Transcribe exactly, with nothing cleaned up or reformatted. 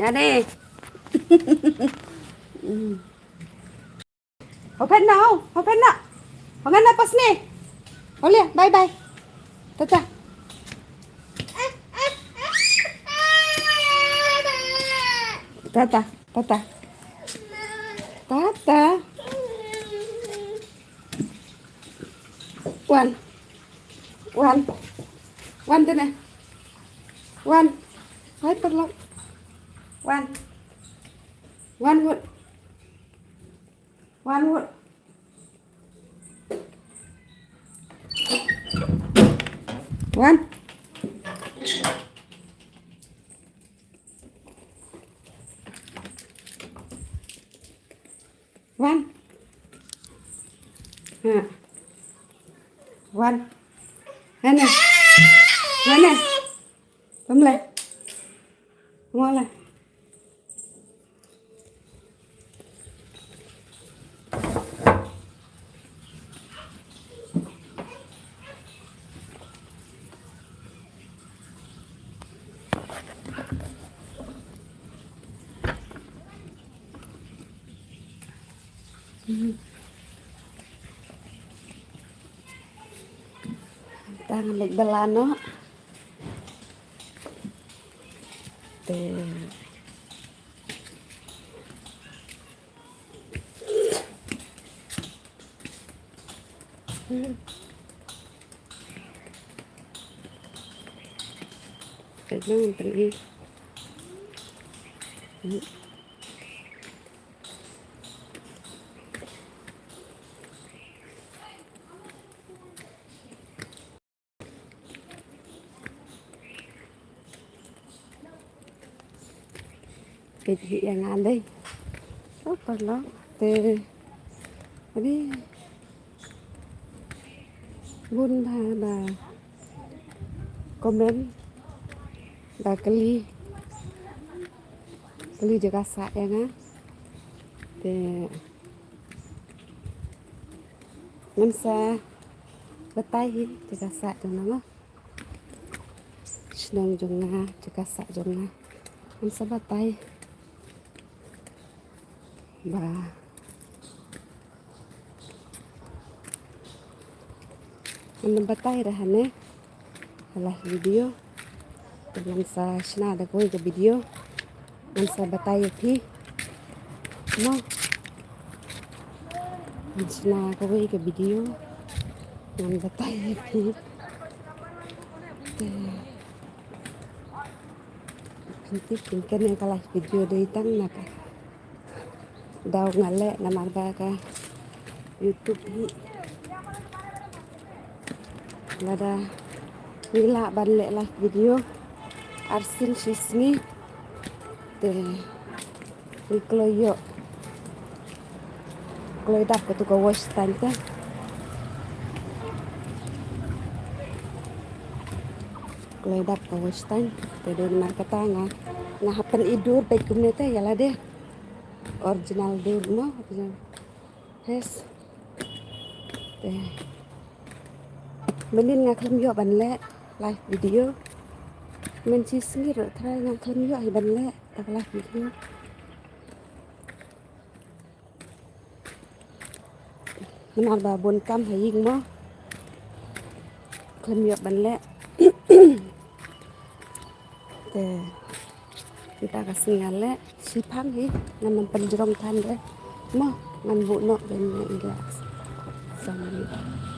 Ane. Hmm. Open na, oh, open na. Open na pas ni. Oleh, bye bye. Tata. Tata, tata. Tata. Wan. Wan. Wan tene. Wan. Hai perlu. Wan. Wan wut. Wan wut. Wan. Wan. Ha. Wan. Hana. Hana. Pamle. Pamle. Tang lek belano. Te. Kaitlong pynï. Peit hi ïa nga dei. Super lo. Te. Abi. Bun ba ba. Comment. Ba kylli. Kylli jaka sah ïa nga. Te. Ngan sa batai hi jaka sah jong nga. Shnong jong nga, jaka sah jong nga. Ngan sa batai. Ba. Ngan batai da hane. Live video. Te ngan sa shna da kawei ka video. Ngan sa batai ïa phi. Mo. Ngan shna kawei ka video. Ngan batai ïa phi. Te. Pyntik pynken ïa ka live video dei tang na ka. Daw nga leh namar ba ka YouTube hi. Lada ngi lah ban leh live video arsien shisngi. Te ngi kloi ïoh. Kloi dap katu ka watch time te. Kloi dap ka watch time. Te dei namar kata nga, nga hap pyn-i dur beit kumne te ïa lade. Original dur mo. Yes. Te. Mynnin nga khlem ïoh ban leh live video. Mynta shisngi ruh trai nga khlem ïoh hi ban leh live video. Namar ba bun kam ha ïing mo. Khlem ïoh ban leh. Te. Mynta ka sngi nga leh. Shiphang hi. Ngan ym pynjrong than re. Mo. Ngan buh noh ban leh ila. Sangeh.